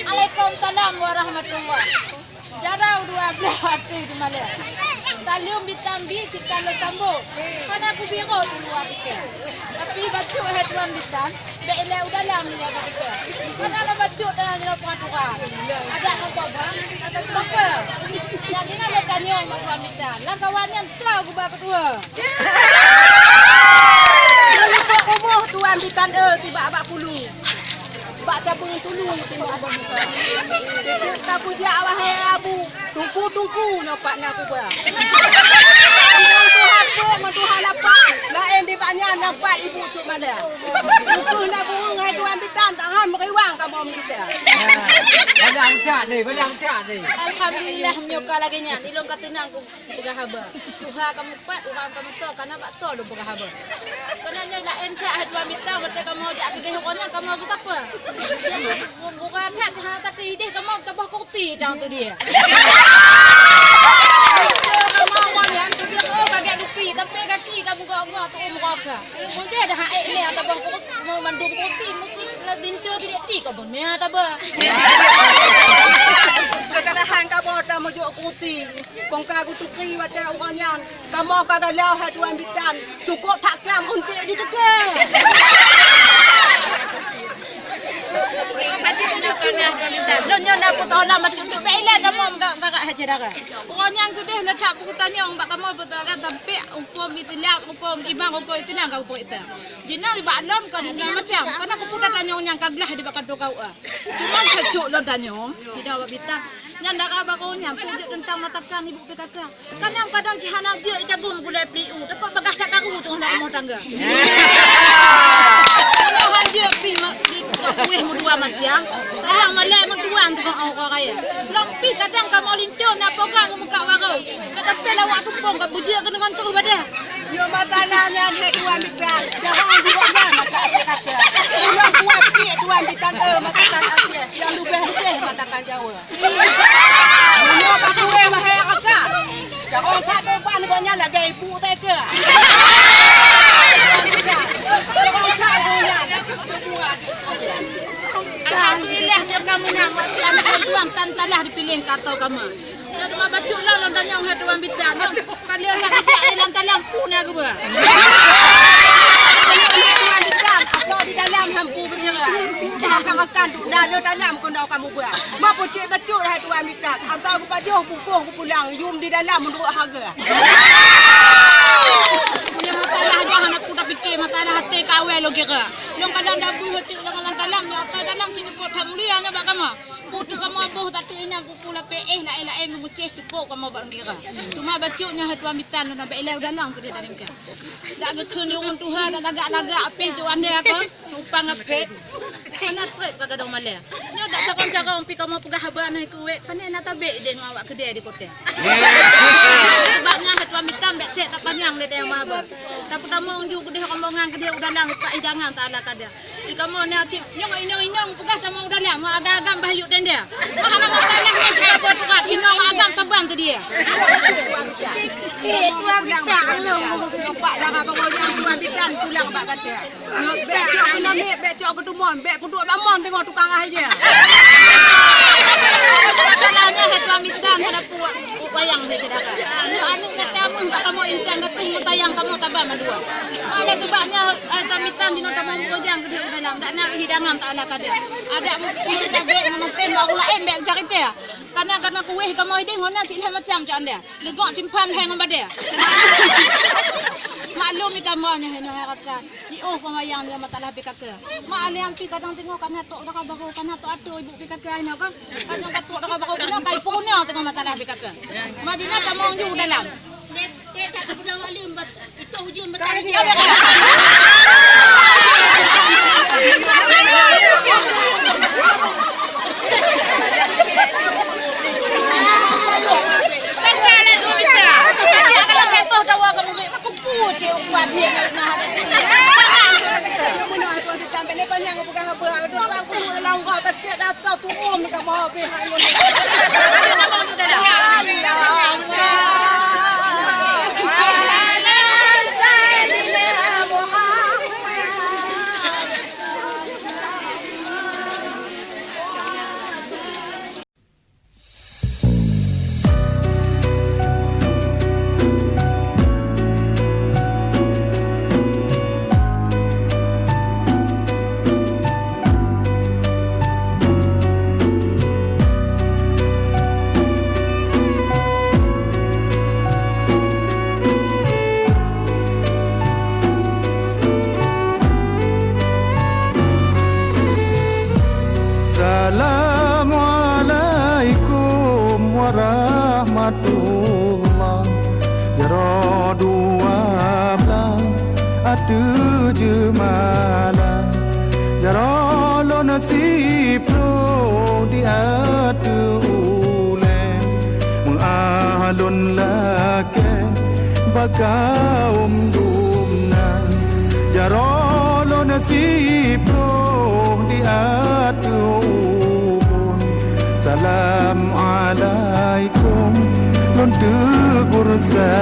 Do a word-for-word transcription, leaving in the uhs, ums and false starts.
Waalaikumsalam warahmatullah. Jarau dua blaih ateueh di malée. Taleuem bitan bi cit ka lôn sambot. Hana kubiro di luwa pike. Tapi bacut hai tuan bitan, bèk ilèe u dalam ilèe bak pike. Hana lôn bacut tanyoe nyoe peungaturan. Adak ngon bak bang, adak ngon bak bang. Nyang di na lôn tanyong bak tuan bitan. Lam kawan nyan ka geuba keudua. Meunyoe rumoh tuan bitan, eh, tibak bak pulu. Bak cabeueng tulu timoh abang muka. Ka kujak wahai abu, tungku-tungku nyoe pat na kuba. Sidang tuha peuet ngon tuha lapan, laén di banyan na pat ibu cuk mada. Bukeuh na bueung hai tuan bitan, tangan meuriwang kamoe meugitar. Balang tak deh, balang tak deh. Alhamdulillah, meunyoe ka lagèe nyan, ilôn ka teunang ku. Peugah haba. Tuha kamoe pat, ureueng kamoe toh, kana bak toh lôn peugah haba. Kana nyoe laén that hai tuan bitan, watèe kamoe jak keudeh uroe nyan kamoe geusapeue. Gura that hana tapi ideh kamoe taboh kuti tang tu dia. Kamoe uroe nyan kubiet, oh, kagèt dupi, tapi gaki ka buka-buka tu muka ka. Udeh dah hai leh taboh kuti, mau mandum kuti, mungkin linto tidak ti kau beuna taboh. Kekalahan kamoe tameujok kuti. Kong ka geutuki watèe uroe nyan, kamoe ka galau hai tuan bitan, cukôp that klam unték di teuke. Lôn nyoe na putôh lam macam tu, bèk ilèe kamoe meugarak hai syedara. Uroe nyan keudeh lôn that buku tanyong bak kamoe putôh lam tampék hukôm Islam, hukôm iman, hukôm Islam ka hukôm Islam. Jinoe bak lôn ka macam, kana kupeugah tanyong nyan ka glah di bak kantô K U A. Cuma ka cok lôn tanyong, tidak awak bitan. Nyan dara bagoe nyan peujeuet teuntang matakan ibu P K K. Kadang-kadang cit hana jeuet jagung gulai peliu, teupeu bagah that karu tu hana rumoh tangga. Kadang han jeuet pih ma-, di kueh meudua macam, kadang malèe meutuan tu kong orang kaya. Lom pih kadang kamoe linto na pogang muka warong. Kata pih lawak tumpong ka bujur keuneuk ngon terus badah. Nyoe mata na nyan hai tuan bitan, jangan juga nyan mata P K K. Ulang kuat cit tuan bitan, eh, mata tan Aceh, yang lubeh-lubeh mata tan Jawa. Meunyoe bak kueh mahé raka. Carông that depan gobnyan lagèe ibu teuka. Carông that gobnyan. Alhamdulillah, nyoe ka meunang. Aneuk lôn tuan tan talah dipiléh keu atô kamoe. Nyoe teuma bacut lôn, lôn tanyong hai tuan bitan. Nyoe ka lheueh that geujak, eh, lam talam pun na geuba. Tuan bitan, atô di dalam han pu geuba. Makan-makan tu dah lheueh talam keunoe kamoe ba. Ma peucit bacut hai tuan bitan. Atau geupajoh bungkôh geupulang, yum di dalam meunurot hareuga. Punya masalah aja hana ku tapike, masalah até ka awai lôn kira. Lôn kadang dah beuh até lôn lam talam, nyoe até dalam cit cukôp that mulia nyoe bak kamoe. Pu tu kamoe boh tatu inong kuku lapéh, eh, laén-laén meumucéh cukôp kamoe bak lôn kira. Cuma bacut nyoe hai tuan bitan lôn bèk ilèe u dalam keudeh dalingka. Dak geukheun di ureueng tuha, dak lagak-lagak api tu andai apa? Numpang ngepet. Hana trép ka gadôh malèe. Nyoe dak carông-carông pih kamoe peugah haba na keu wèt, pane na tabek idéh ngon awak keudè di kota. Sebab nyan hai tuan bitan bèk trép tapanyang lé dayah meuhaba. Tapeutamong ju keudeh rombongan keudeh u dalam pat hidangan taala kada. Di kamoe na cit nyang inong-inong peugah tamong u dalam, agam-agam bah yuk tenda. Mah hana masalah nyan cit saboh tukat, inong agam tabang teuh dia. Eh, tuan bitan, alô. Nampak dah abang orang tuan bitan pulang bak kata. Bèk cok keu namiet, bèk cok keu tumon, bèk kuduek lamon teungoh tukang akhé jih. Masalahnya hai tuan bitan hana puak, puak wayang hai syedara. Nyoe aneuk gata meuh bak kamoe intan gatéh meutayang kamoe taba mandua. Oleh sebab nyan hai tuan bitan jinoe tamong bujang keudeh u dalam, dak na hidangan taala kada. Adak meuteumé dageng meuteumé bak ureueng laén bèk cari teh. Kana, kana kueh kamoe idéh ngon nasi lhèe macam cak anda. Leugok cimpan hai ngon badé. Maklum ita mo nyoe hai nyoe hai rakan. Jiôh peumayang nyoe mata lah B K K. Mak alé ampi kadang teungoh kana tok dara baru, kana tok atô ibu B K K inoe kan. Kan nyang ka tok dara baru keunoe kai peurunoe teungoh mata lah B K K. Madinah tamong ju dalam. Jaroe dua blaih ateueh jeumala, jaroe lôn siploh di ateueh ulée. Meuah lôn lakée bak kawöm dumnan, jaroe lôn siploh di ateueh ubon. Salam alaikum lôn teugor sa